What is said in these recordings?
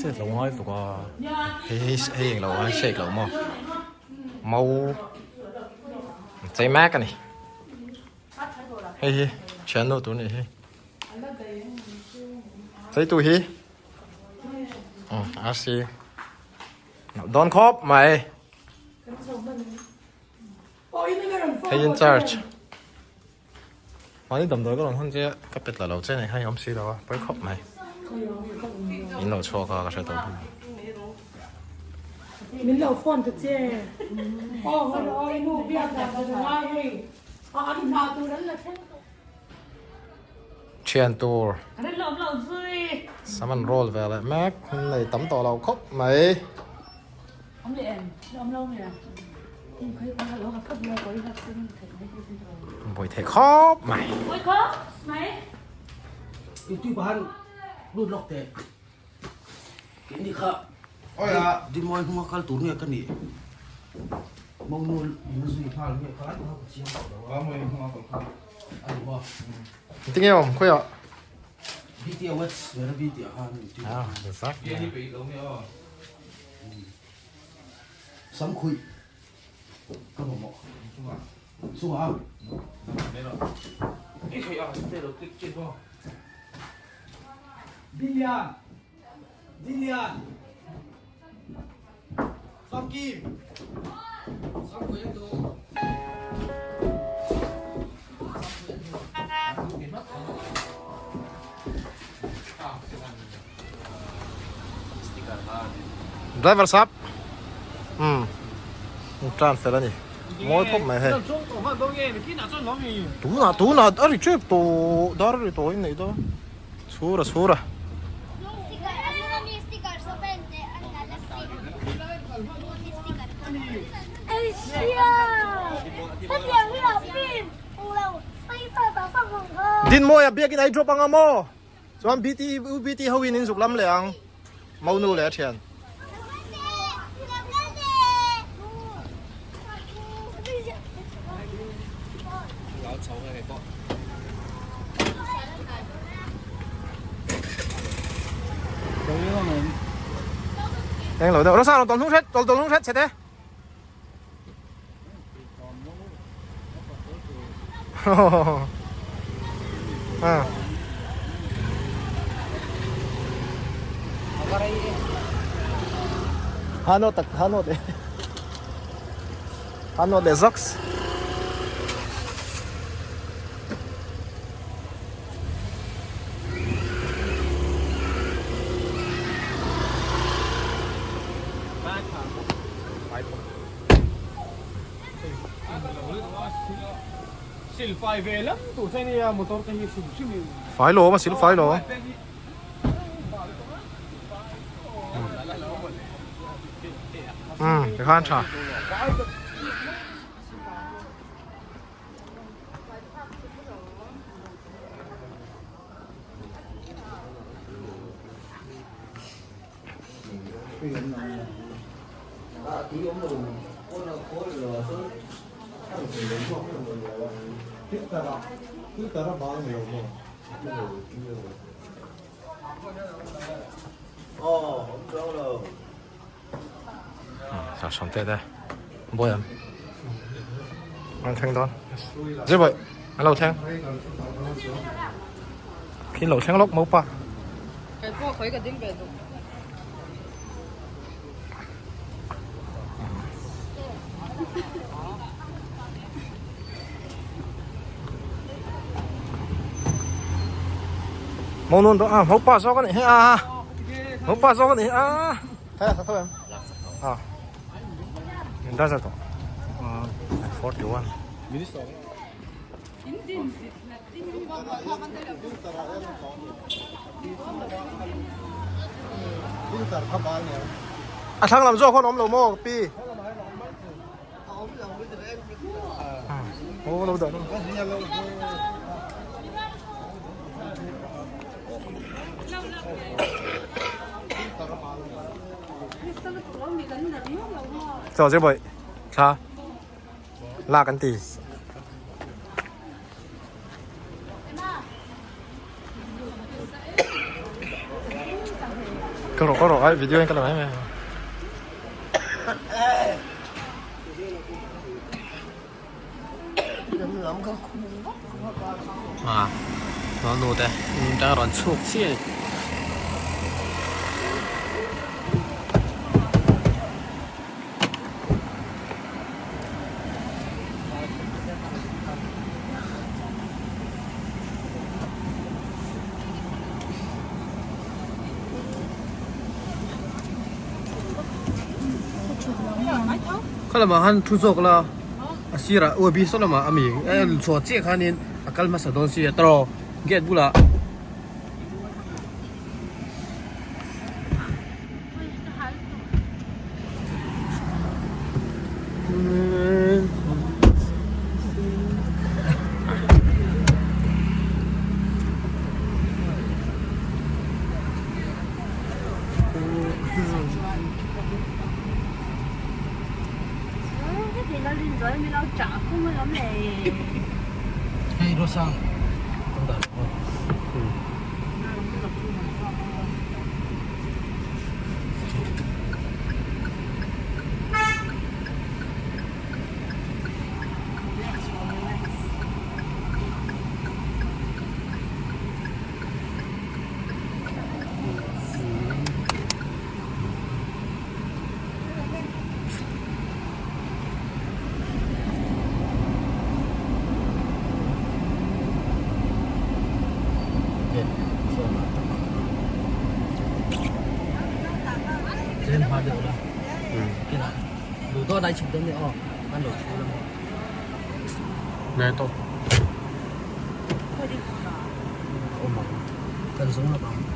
Chet lo ngai tuk a hei hei hei englo a shake lo maw mau chei mek a ni hei hi thiannu tur nih hi cheitu hi rc dawn khawp mai hei in charge. Mahni damdawi ka rawn hawn che a, ka pet la lo che nih kha i awm si lo a, pawi khawp mai. In lo chhuak a ka hre tawh bawk. Min lo phone ta che. Aw haw aw i nu biak dan ka ngai hei. A an hna tur an la thleng tawh. Thian tur. Sam an roll ve leh mek, hun nei tam tawh lo khawp mai. Buai theih khawp mai. Tinge awm khawiah? Ah, exactly. Samkhuih ka mamawh chungah a. Dilian Dilian Famkim Samkhuih an duh. Driver sap umm tan fel ani mawi khawp mai hei tunah tunah a ri tep tawh dar a ri tawh in neih dawn chhur a chhur a. Dinmawia biakin a i drop anga maw? Chuan BT UBT ho in in zuk lam leh ang Monu leh a thian. Eng lo deuh Rosa rawn tawlh hnung hret tawlh tawlh hnung hret chhe te. Hano tak hano de hano de zox Fai lo ma sil fai lo. Um tikhan tha. Sawm te te bawi ang an thleng dawn zir bawi an lo thleng khi lo thleng lawk mopa. Mo nun to a mo pa zawk ani hi a mo pa zawk ani a thai sak tho em a min da za to 41 A thlang lam zawk hawn awm lo maw pi Aw lo dah Chaw zir bawih thla lak an ti. Ka rawh ka rawh ai video in ka la mai mai. À, nó nụ đây, đang ròn chuộc chi. Kha lamah khan thu zawk la a sirah uabi saw lamah a mi a en chhuah chiah khanin a kal hmasa dawn si a tawrh gate bulah. Hei Rosang kan dah lo.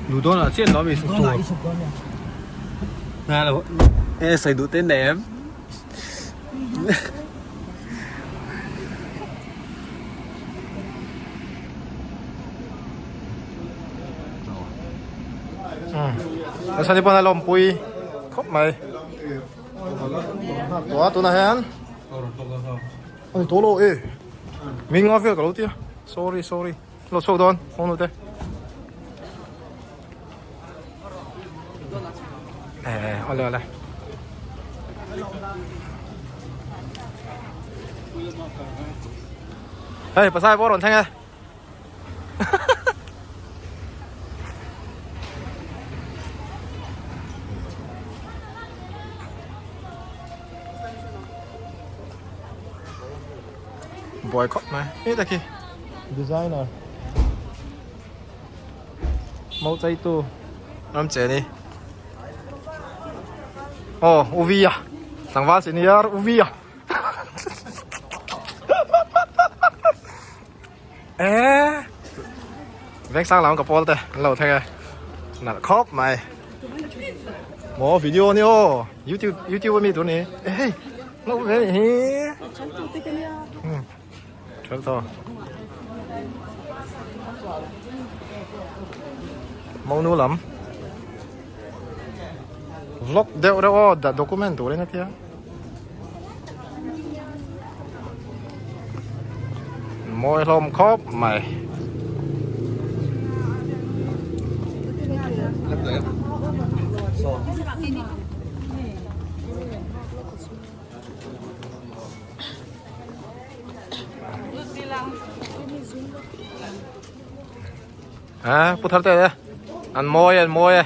Lu dawn ah chian lo mi suk tur. Nga lo e sai duh te nem. Sani pawn a lawmpui khawp mai. Tua tunah hian ani tawh lo e mi nga vel ka lo tia sorry sorry lo chhuak dawn hawng nu te eh ole ole hei pasai pawh rawn thleng e Buai khawp mai he ta khi designer mau chai tu ram che ni oh uvi à tlangval senior uvi à Ê Veng sang lam ka pawl te an lo thleng e nalh khawp mai maw video ni aw youtube youtube ami tur ni e hei lo ve ni hi than tho monu lam vlog deuh reuh aw document turin a tia. Mawi hlawm khawp mai. À, pu thar te an mawi an mawi e.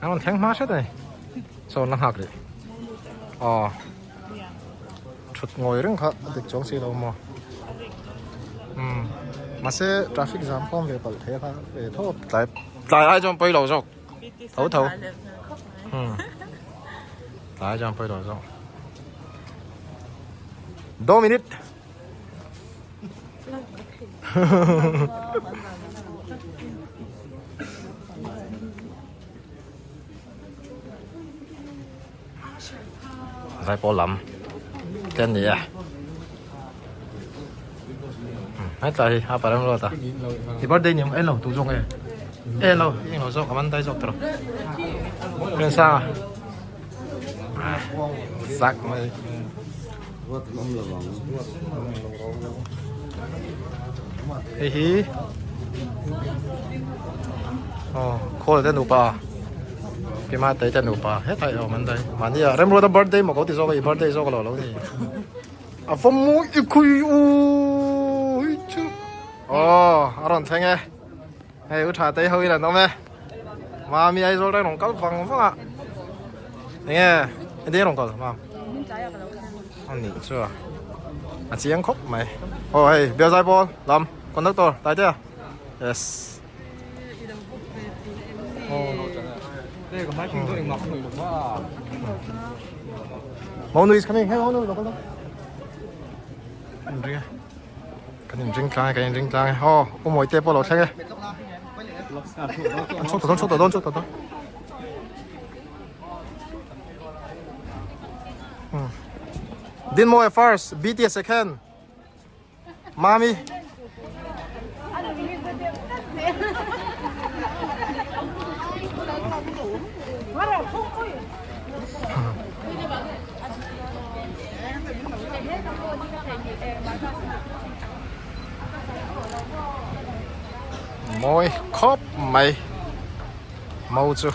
An rawn thleng hma hret a ni. Sawn la nghak rih. Aw. Thut ngawi reng kha a dik chuang si lo maw? Umm mahse traffic jam pawh awm ve palh thei a kha ve tho tlai tlai ai chuan pawi lo zawk tho tho umm tlai ai chuan pawi lo zawk do minute Zaipawl lam te an ni e hetlai hi a parem ruat a i birthday ni en lo tu zawk nge en lo eng lo zawk a man dai zawk tawh Rinsanga zak mai hei hi aw khawl te nupa kima te te nupa hetah i awm an dai mahni ah remruata birthday maw ko ti zawk a i birthday zawk lo lo ni a vawm mu i khui u i chu aw a rawn thleng e hei u tha te ho in an awm e mami Aizawl reng rawn kal vang vang a enge engtin rawn kal mam a nih chu a a chiang khawp mai aw hei bialzai pawl lam conductor taitea yes Monu is coming hey Monu lo kal ring kan in ring tlang kan in ring tlang ho u mawi te pawh lo thleng e an chhuk ta dawn chhuk ta dawn chhuk ta dawn Dinmawi first BTS second Mami Mawi khawp mai mau chu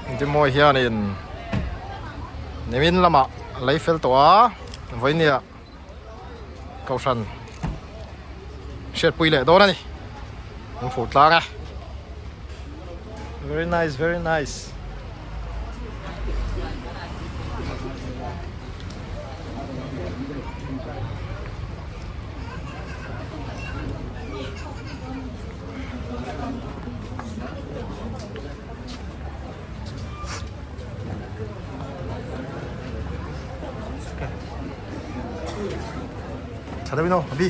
Engtin mawi hianin nimin lamah lei fel tawh a vawinia kohhran hriatpui leh dawn a ni an fur tlang a very nice very nice. Tha deuhin aw Abi.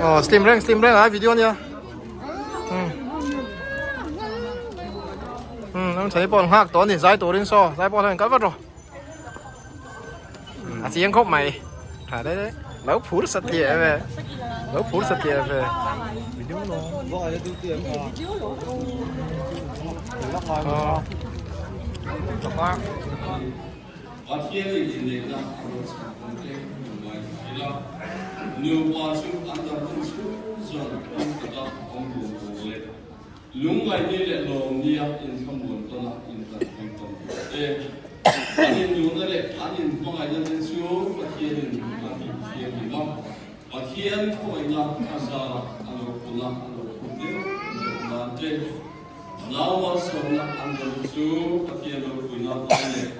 Ờ, slim reng, slim reng ai video nia. Ừ. Ừ, em thấy bọn hak to ni zai turin so, zai pawh hian kal vat rawh. A chiang khawp mai. Tha đấy đấy. Lo phur sat tia ve. Lo phur sat tia ve. Video lo. Ờ. Pathianin inneihna a rawn chhak dawn te kan ngai thei ila, nupa chu an dam hun chhung zawng awm taka awm dun tur leh lungngaihni leh lawmnia inthlamuan tawna intanpui tawn tur te, an innuhna leh an inhmangaihna te chu Pathianin a tih thianghlim a, Pathian khawngaihna a zara a lo puna a lo phut deuh deuh nan te, nau malsawmna an dawn chu Pathian ropuina atan leh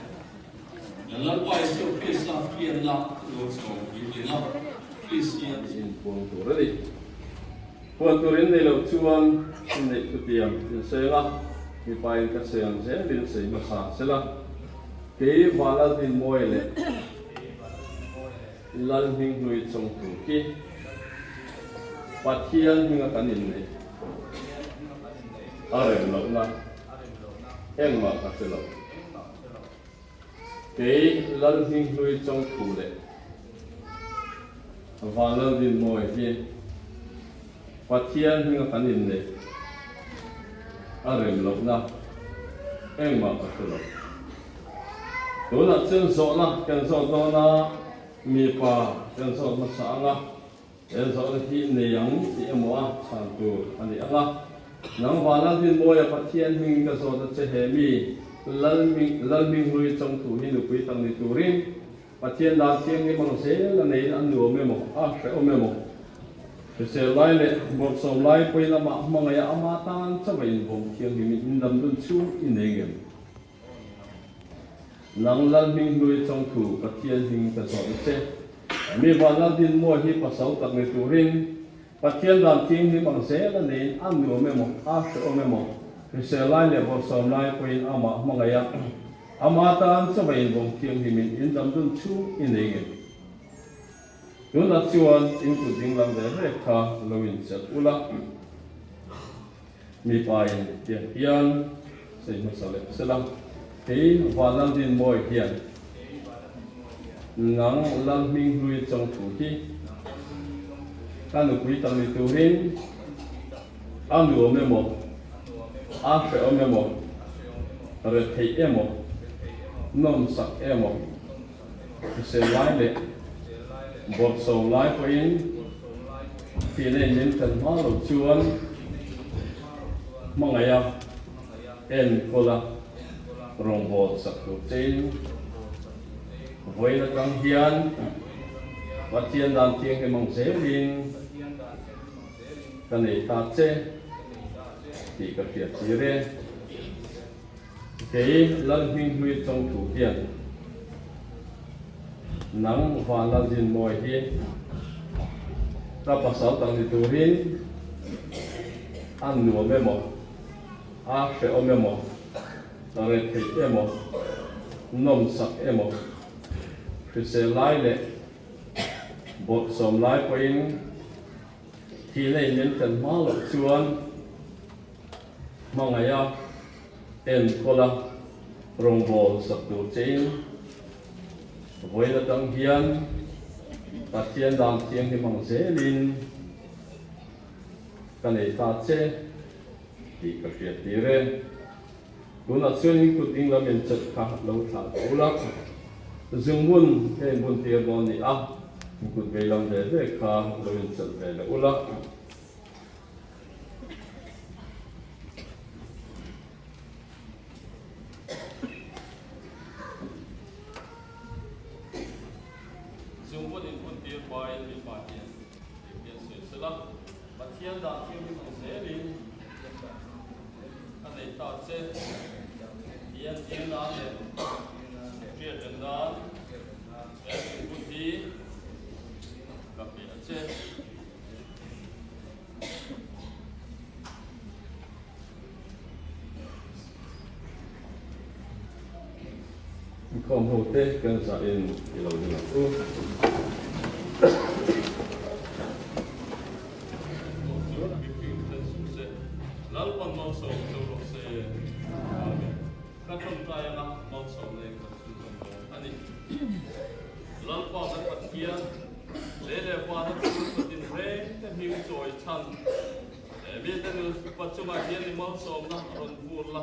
Lalpa Isua Krista hriatna lo chhawm puitlin a, Kristian inpuang tur a ni. Puan tur in nei loh chuan inneih thutiang in sawi ang a, mipa in ka sawi ang zelin sawi hmasa sela, kei Vanlalhminmawi leh Lalhminghlui chawngtu hi Pathian hminga kan inneih a rem lohna engmah ka hre lo. Kei Lalhminghlui chawngthu leh Vanlaldinmawi hi Pathian hminga kan inneih a rem lohna engmah ka hre lo. Tunah chuan zawhna kan zawt dawn a, mipa kan zawt hmasa ang a, he zawhna hi nei ang tih emaw a chhan tur a ni ang a. Nang Vanlal Dinmawia Pathian hming ka zawt a che he mi Lalhming Lalhminghlui chawngthu hi nupui tak ni turin Pathian dan thianghlim ang zel a neiin a nuam emaw, a hrehawm emaw, hrisel lai leh bawrhsawm lai pawi lamah hmangaih a ama tan chauh a invawm thianghlimin indam dun chhung i nei ngem? Nang Lal hminghlui chawngthu Pathian hming ka zawt a che. Mi van Lal Dinmuai hi pasal tak ni turin Pathian dan thianghlim ang zel a neiin a nuam emaw, a hrehawm emaw, hrisel lai leh bawrhsawm lai pawhin amah hmangaih a, Ama tan chauh a invawng thianghlimin in dam dun chhung i nei ngei. Tunah chuan in kut dinglam ve ve kha lo inchelh ula, mipa in tiang hian sei hmasa leh sela, Kei Vanlaldinmawi hian nang Lalhminghlui chawngthu hi ka nupui tak ni turin A nuam emaw, a hrehawm emaw, retheih emaw, nawmsak emaw, hrisel lai leh bawrhsawm lai pawhin thihna in min thlen hma lo chuan hmangaih a, enkawl a, rawngbâwl sak tur chein vawiin atang hian Pathian dan thianghlim ang zelin Ka nei ta che tih ka hriat tir e. Kei Lalhminghlui chawngthu hian nang Van Lalzinmawi hi ka pasal tak ni turin a nuam emaw, a hrehawm emaw, retheih emaw, nawmsak emaw, hrisel lai leh bawrhsawm lai pawhin Thihna in min thlen hma loh chuan hmangaih a, enkawl a, rawngbâwl sak tur chein vawiin atang hian Pathian dan thianghlim ang zelin ka nei ta che tih ka hriat tir e. Tunah chuan in kut ding lam in chat kha lo thlah tawh ula, zungbun ka inbun tir dawn ni a, in kut vei lam ve ve kha lo inchelh ve leh ula. Zungbun inbun tir hmain mipa hian engtian sawi sela, Pathian dan thianghlim ang zelin, A nei ta che hian tir nan leh hriat reng nan he thingkut hi ka pe a che. Inkhawm ho te kan zah in i lo ding ang u. Lalpan malsawm cho rawh se. Amen. Ka tawngtai anga malsawmna in kan chhunzawm dawn a ni. Lalpa kan Pathian, lei leh vana thil chatin reng te hming chawi chhan he mite nupa chungah hian i malsawmna rawn vur la,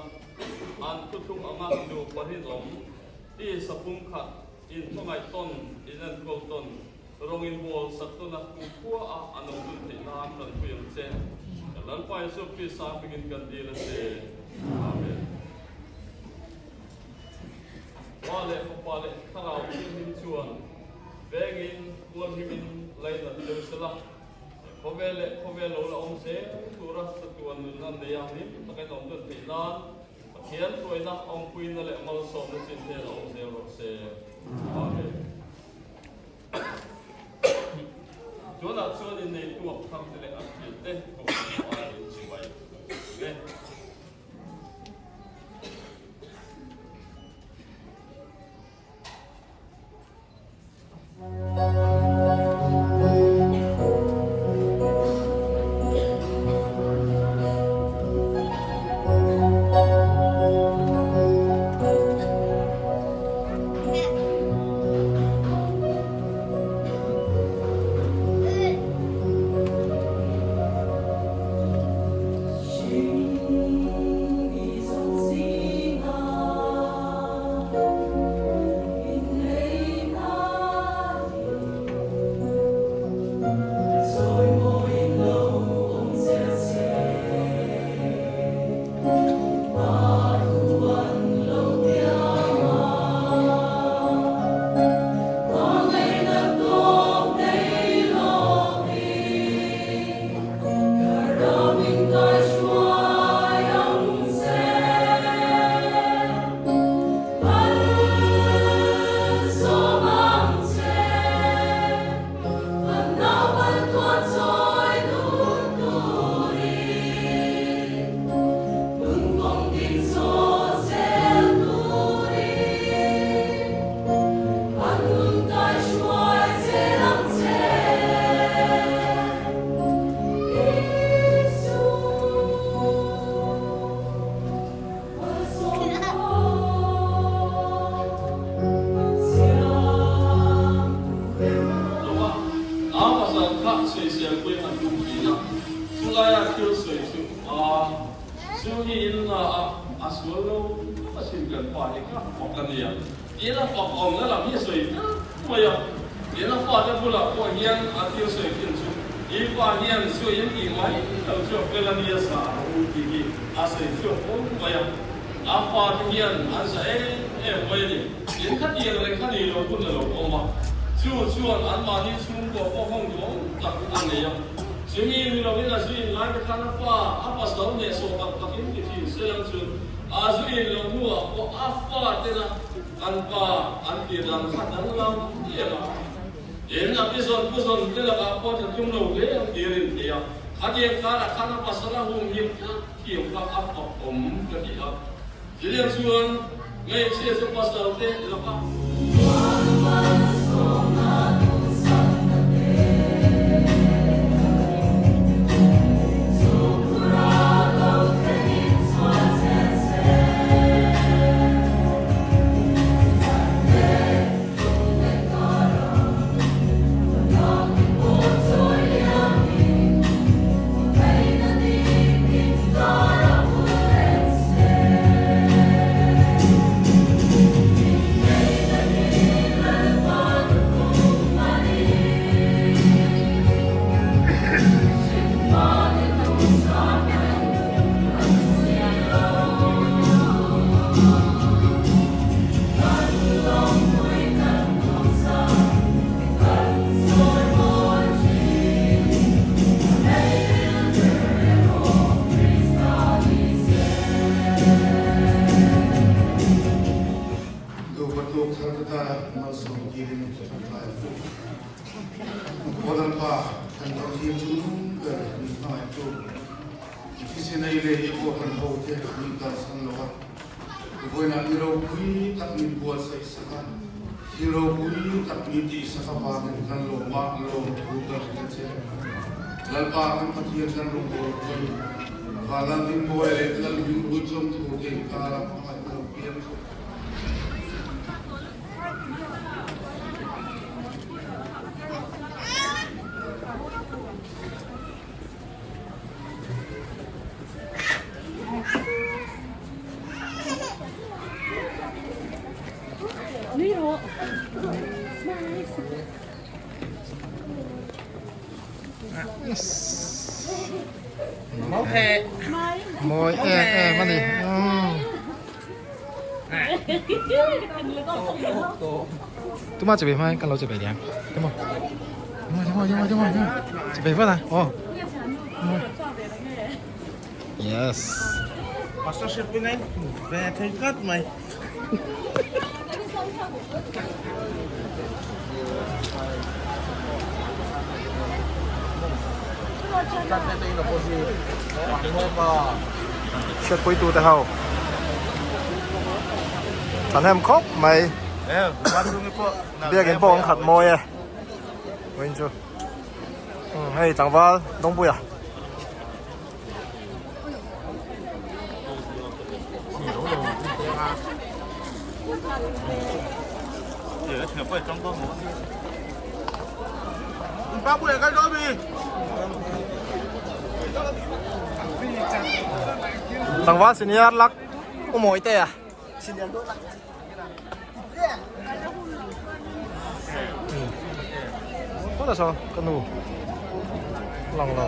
an thuthlung anga nupa rinawm ti sapum khat inhmangaih tawn, inenkawl tawn, Rawng in bawl sak tawn a kum khua a an awm dun theih nan kan pui ang che. Kan Lalpa Jesuh Krista hmingin kan dil a che. Amen. Pa leh Fapa leh Thlarau Thianghlim chuan vengin hualhimin lainat deuh sela, khawvel leh khawvel lo la awm zel tura chatuan nunna nei a hlim takin awm dun theih nan Pathian hruaina, awmpuina leh malsawmna chin hnen a awm zel rawh se. Amen. Tunah chuan inneitu a thar te leh a thian te kohhran hma in chibai kan tum e. Zu hi in la a, a sual lo asin kan pa hi kha fak a nia. Tin a fak awmna lam hi a sawi tel mai a. Tin a fate bulah pawh hian a thil sawi thin chu, I pa hian zu in tih mai lo chu a fel a nia sa a u tih hi a sawi chhuak fo mai a. A fate hian an za em em mai a ni. Tin khatiang leh kha ni lo hun a lo awm a, chu chuan anmahni chhungkua pawh hawng duhawm tak a nei a. Chumi ni lovin a zuin lai te khan a pa a pasal hnehsawh tak takin ti thin se lang chu a zuin lo hnuah pawh a fa tena an pa an tir dan kha dan lam em a. Tin, a pizawn puzawn te lakah pawh tha tum lo hle ang tir in thei a. Khatiang karah khan a pasal a hum him tlat thiam kha a fak awm ka ti a. Chutiang chuan hmeichhia chu pasal te lakah. Nupa tluk thar te tan malsawm dilin kan tlai ang. Aw Lalpa, kan Pathian chungnung ber min hmangaihtu, i thisen ei leh i aw kan ho te min kalsan lo a, vawiinah ni ropui tak min buatsaih sak a, thil ropui tak min tihsak avangin kan lawmah lawmthu kan hrilh a che. Lalpa kan Pathian kan rawngbâwl pawhin Valan Rinbawi leh Lalhming Bulchawm thu te inkârah hmangaihna lo piang thawk. Mawi em em a ni. Tuma chebe hmai kan lo chebe diam. Tuma. Tuma tuma tuma tuma. Chebe vat a. Oh. Yes. Pastor Ship pinai ve thei tlat mai. Hriatpuitu te ho thahnem khawp mai biakin pawh an khat mawi e vawiin chu hei tlangval dawngpuia. Tlangval senior lak u mawi te a. Kawt saw ka nu lang lo.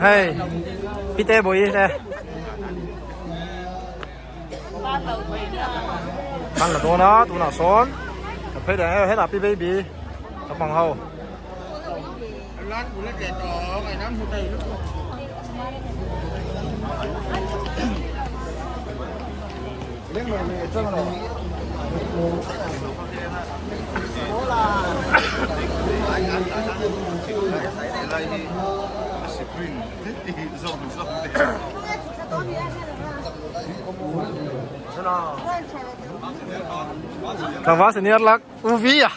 Hei Pite bawih te. Kan la dawn a tunah sawn ka phei leh hetah pi baby ka hmang ho. Tlangval senior lak UV à.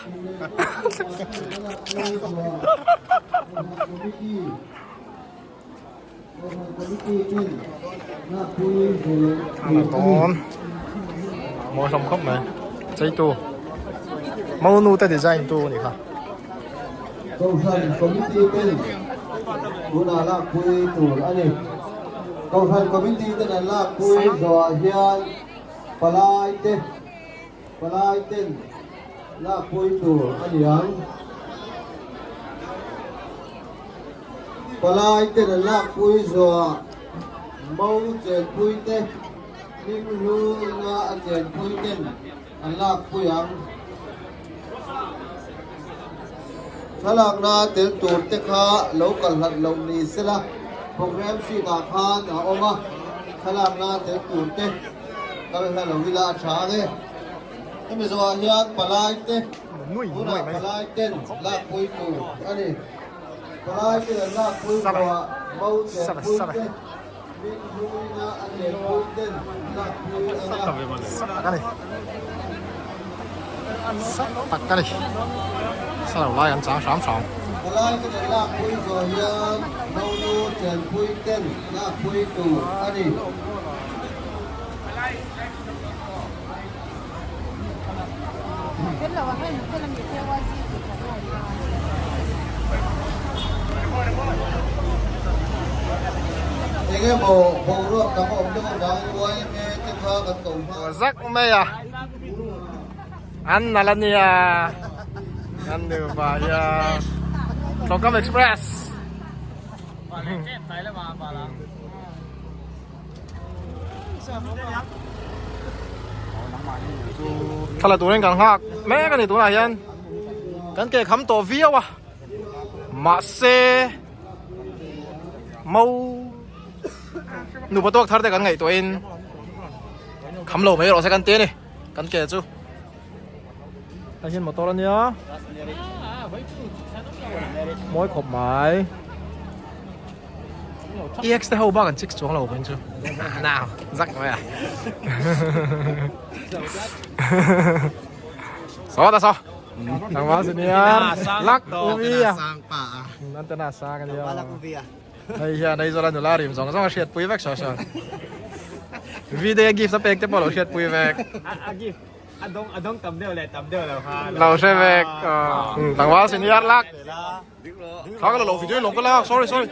Thang là tôn. Mỗi xong khóc này. Chơi tu. Monu te design tu ni kha. Kohhran Committee ten tunah lakpui tur a ni. Kohhran Committee ten an lakpui zawhah hian palai te palai ten lakpui tur a ni ang. Palai ten an lakpui zawhah mo chenpui te hming hlu ina a chenpui ten An lakpui ang. Thlalakna tel tur te kha lo kal hlat loh ni sela program sheet ah khan a awm a, thlalakna tel tur te kal hla lo ila a tha ang e. Hemi zawhah hian palai te tunah palai ten lakpui tur a ni. Palai ten an lakpui hnuah mo chenpui te. Tak a ni sa lo lai an chang hram hram. Engemaw boruak dang a awm deuh avangin yma te kha kan ko hma. Zak mai a, an nalh a nia, an nupa hian Tlawngkam Express. Thla turin kan nghak mek a ni tunah hian kan ke kham tawh viau a mahse mo nupa tawk thar te kan ngaihtuahin kham lo mai erawh se kan ti a ni kan ke chu. Hei hian motor a nia mawi khawp mai ex te ho bak an chik chuang lo pawhin chu nau zak mai a saw ta saw tlangval chu nia lak uvi a an tena sang a nia hei hian Aizawl a nula rim zawng zawng a hriatpui vek saw saw video gift a pek te pawh lo hriatpui vek. A dawng a dawng tam deuh leh tam deuh lo kha. Lo hre vek. Tlangval senior lak. Kha ka lo video lawng ka lak. Sorry sorry.